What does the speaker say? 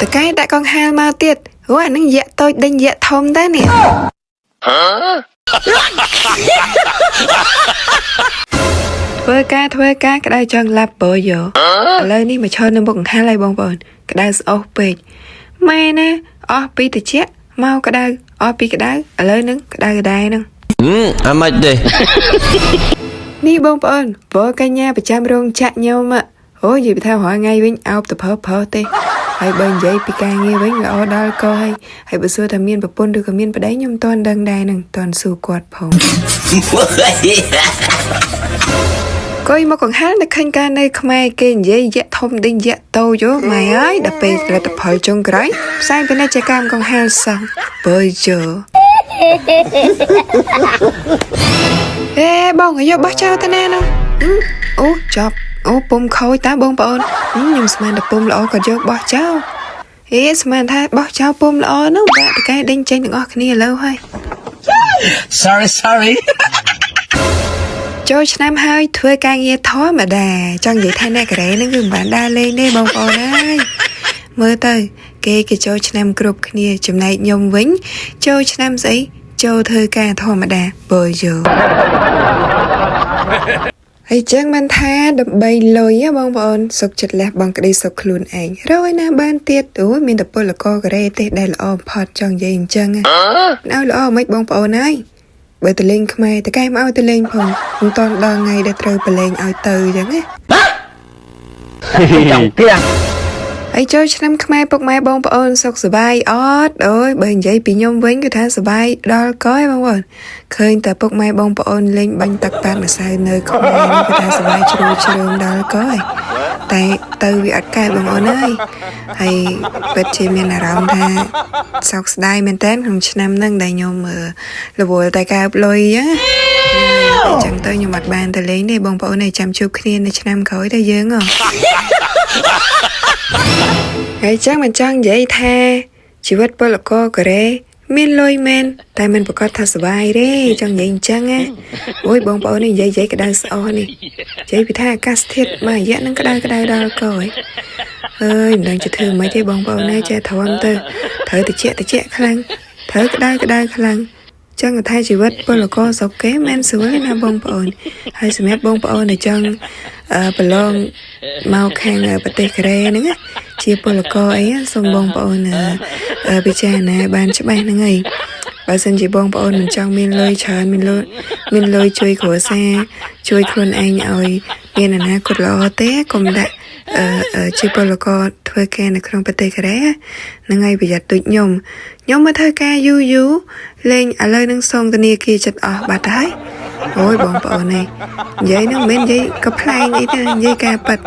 តកែដាក់កង្ហាលមកទៀតអូអានឹងយៈតូចដេញយៈធំដែរនេះធ្វើការធ្វើការក្តៅចង់ឡាប់បើយោឥឡូវនេះមកឈរនៅមុខកង្ហាលហើយបងប្អូនក្តៅស្អុះពេកម៉ែណាអស់ពីតិចមកក្តៅអស់ពីក្តៅឥឡូវនឹងក្តៅដែរនឹង អាម៉េចទេ នេះបងប្អូនពលកញ្ញាប្រចាំរោងចក្រខ្ញុំអូនិយាយពីថារាល់ថ្ងៃវិញអោបទៅផើផើទេហើយបើនិយាយពីការងារវិញល្អដល់កហើយហើយបើសួរថាមានប្រពន្ធឬក៏មានប្តីខ្ញុំមិនទាន់ដឹងដែរនឹងមិនទាន់សួរគាត់ផង កុយមកកង្ហាលនៅឃើញការនៅខ្មែរគេនិយាយយៈធំដេញយៈតូចអូម៉ែអើយដល់ពេលលទ្ធផលចុងក្រោយផ្សាយពាណិជ្ជកម្មកង្ហាលសោះបើជើអេបងឲ្យយកបោះចោលទៅណានោះអឺអូចប់អូពុំខូចតាបងប្អូនខ្ញុំស្មានតែពុំល្អក៏យកបោះចោលអេស្មានថាបោះចោលពុំល្អនោះបាក់តកែដេញចេញទាំងអស់គ្នាឥឡូវហើយ Sorry, sorry. ចូលឆ្នាំហើយធ្វើការងារធម្មតាចង់និយាយថាអ្នកកូរ៉េហ្នឹងគឺមិនបានដើរលេងទេបងប្អូនអើយមើលទៅ គេគេចូលឆ្នាំគ្រប់គ្នាចំណែកខ្ញុំវិញ ចូលឆ្នាំស្អីចូលធ្វើការធម្មតាបើយោហើយចឹងបានថាដើម្បីលុយហ៎បងប្អូនសុខចិត្តលះបង់ក្តីសុខខ្លួនឯងរកឯណាបានទៀតអូយមានតែពលករកូរ៉េទេដែលល្អបំផុតចង់និយាយអញ្ចឹងហ៎ឲ្យល្អមិនបងប្អូនអើយបើទៅលេងខ្មែរតកែមកឲ្យទៅលេងផងមិនតាន់ដល់ថ្ងៃដែលត្រូវប្រឡែងឲ្យទៅអញ្ចឹងណា ចង់ទៀង ហើយចូលឆ្នាំខ្មែរពុកម៉ែបងប្អូនសុខសប្បាយអត់អូយបើនិយាយពីខ្ញុំវិញគឺថាសប្បាយដល់កយបងប្អូនឃើញតែពុកម៉ែបងប្អូនលេងបាញ់ទឹកប៉ាតម្សៅនៅខ្មែរនេះគឺថាសប្បាយជ្រួលជ្រើមដល់កយតែទៅវាអត់កើតបងប្អូនអើយហើយពិតជាមានអារម្មណ៍ថាសោកស្ដាយមែនតើក្នុងឆ្នាំហ្នឹងដែលខ្ញុំរវល់តែកើបលុយអញ្ចឹងតែចឹងទៅខ្ញុំអត់បានទៅលេងទេបងប្អូនឯងចាំជួបគ្នានៅឆ្នាំក្រោយទៅយើងហ៎ ហើយចឹងមិនចង់និយាយថាជីវិតពលករកូរ៉េមានលុយមែនតែមិនប្រកាសថាសប្បាយទេចង់និយាយអញ្ចឹងណាអូយបងប្អូននេះនិយាយនិយាយក្តៅស្អុះនេះនិយាយពីថាអាកាសធាតុមួយរយៈនឹងក្តៅក្តៅដល់កហើយអើយមិនដឹងจะធ្វើម៉េចទេបងប្អូនណាចេះទ្រាំទៅត្រូវតិចតិចខ្លាំងត្រូវក្តៅក្តៅខ្លាំងចឹងថាជីវិតពលករស្រុកគេមិនស្រួលទេណាបងប្អូនហើយសម្រាប់បងប្អូនដែលចង់ប្រឡងមកខាងប្រទេសកូរ៉េហ្នឹងណាជាពលករអីសូមបងប្អូនពិចារណាបានច្បាស់ហ្នឹងហើយបើសិនជាបងប្អូនមិនចង់មានលុយច្រើនមានលុយមានលុយជួយគ្រួសារជួយខ្លួនឯងឲ្យមានអនាគតល្អទេកុំដាក់ជាពលករធ្វើការនៅក្នុងប្រទេសកូរ៉េហ្នឹងហើយប្រយ័ត្នដូចខ្ញុំខ្ញុំមកធ្វើការយូរយូរលេងឥឡូវនឹងសងធនាគារចិត្តអស់បាត់ហើយអូយបងប្អូននេះនិយាយហ្នឹងមិនមែននិយាយក៏ប្លែងអីទេនិយាយការប៉ັດ